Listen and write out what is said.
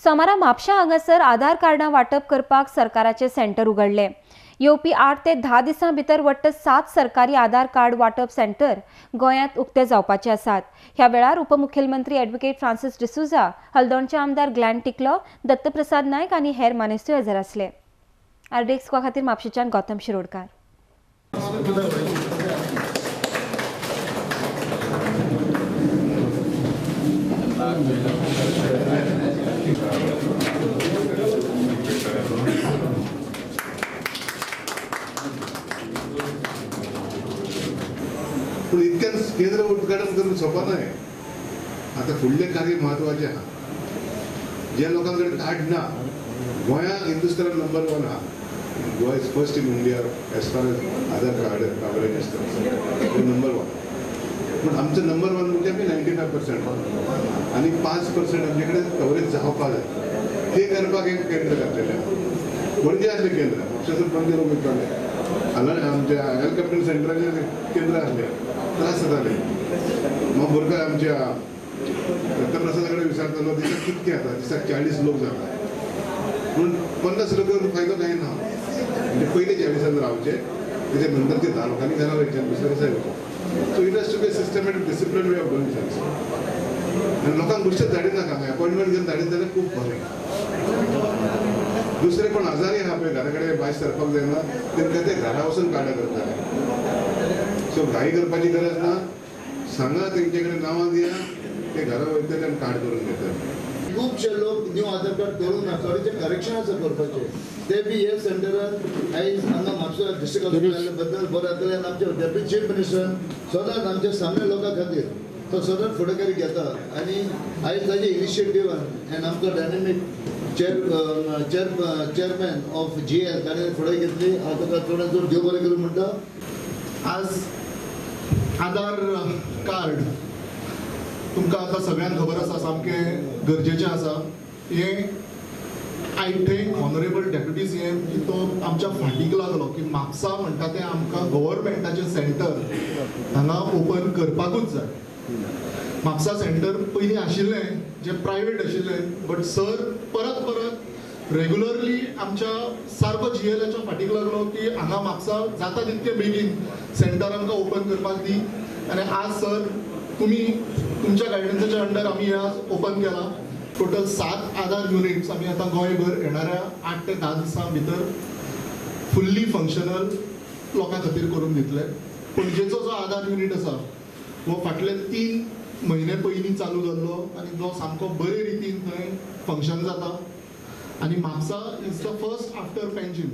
सोमारा म्हापशा हांगासर आधार कार्डां वांटप करपाक सरकाराचे सेंटर उघडले. येवपी 8 ते 10 दिसां भितर वट्ट 7 सरकारी आधार कार्ड वांटप सेंटर गोंयांत उक्ते जावपाचे आसात. ह्या वेळार उपमुख्यमंत्री ॲडव्होकेट फ्रांसिस डिसोझा, हल्दोणचे आमदार ग्लॅन टिकलो, दत्तप्रसाद नायक आनी हेर मानेस्तूय हजर आसले. आरडीएक्स खातीर म्हापशेच्यान गौतम शिरोडकार. पूण इतक्यान केंद्र उद्घाटन करून सोंपा न्हय. आतां फुडलें कार्य म्हत्वाचें आहा. ज्या लोकां कडेन कार्ड ना, गोंया हिंदुस्थानान नंबर 1 आहा. Goa is first in India as far as Aadhaar card coverage is concerned, number 1. पूण आमचो नंबर 1 म्हणजे आमी 95% आनी 5% आमचे कडेन कवरेज जावपा जाय. ते करपाक एक केंद्र घातलेलें आहा. पणजे आसलें केंद्र, म्हापशासून पणजे लोक वयताले. आमच्या हेलिकॉप्टर सेंटराचेर केंद्र आसलें, त्रास जाताले. मग भुरगो आमच्या दत्तप्रसादा कडेन विचारतालो, दिसाक कितके जाता? दिसाक 40 लोक जाता. पूण 50 लोकांक फायदो कांय ना. म्हणजे पयले 40 रावचे, तेच्या नंतर ते 10 लोकांनी घरा वयचे, दुसऱ्या दिसा येवचे. So it has to be a systematic, discipline way of doing things. आनी लोकांक बेश्टेच धाडिनाका, अपॉयंटमेंट घेवन धाडीत जाल्यार खूब बरें. दुसरे कोण आजारी आहा पळय, घरा कडेन भायर सरपाक जायना, तेंकां ते घरा वचून कार्डां करताले. सो घाई करपाची गरज ना. सांगा तेंचे कडेन नांवां दिया, ते घरा वयतले आनी कार्ड करून घेतले. खुबशे लोक न्यू आधार कार्ड करूंक ना, थोडेचे करेक्शन आसा करपाचें, ते बी हे सेंटरान आयज हांगा म्हापसा डिस्ट्रिक्ट हॉस्पिटल बद्दल बरें जातलें. आनी आमचे डेप्युटी चीफ मिनिस्टर सदांच आमच्या सामान्य लोकां खातीर तो सदांच फुडाकारी घेता आनी आयज ताजे इनिशिएटिवान आनी आमचो डायनेमीक चेअरमॅन ऑफ GL ताणें फुडें घेतली. हांव ताका चडान चड देव बरें करूं म्हणटा. आज आधार कार्ड तुमकां आतां सगळ्यांक खबर आसा, सामकें गरजेचें आसा. हें I thank honourable deputy CM की तो आमच्या फाटीक लागलो की म्हापसा म्हणटा तें आमकां गव्हर्मेंटाचें सेंटर हांगा ओपन करपाकूच जाय. म्हापसा सेंटर पयलीं आशिल्लें जें प्रायवेट आशिल्लें, बट सर परत परत रेगुलरली आमच्या सारको GLाच्या फाटीक लागलो की हांगा म्हापसा जाता तितके बेगीन सेंटर आमकां ओपन करपाक दी. आनी आज सर तुमी तुमच्या गायडन्साच्या अंडर आमी हे आज ओपन केला. टोटल 7 आधार युनिट्स आमी आतां गोंयभर येणाऱ्या 8 ते 10 दिसां भितर फुल्ली फंक्शनल लोकां खातीर करून दितले. पणजेचो जो आधार युनिट आसा हो फाटले 3 म्हयने पयलीं चालू जाल्लो आनी जो सामको बरे रितीन थंय फंक्शन जाता. आनी Mapusa is the first after Panjim.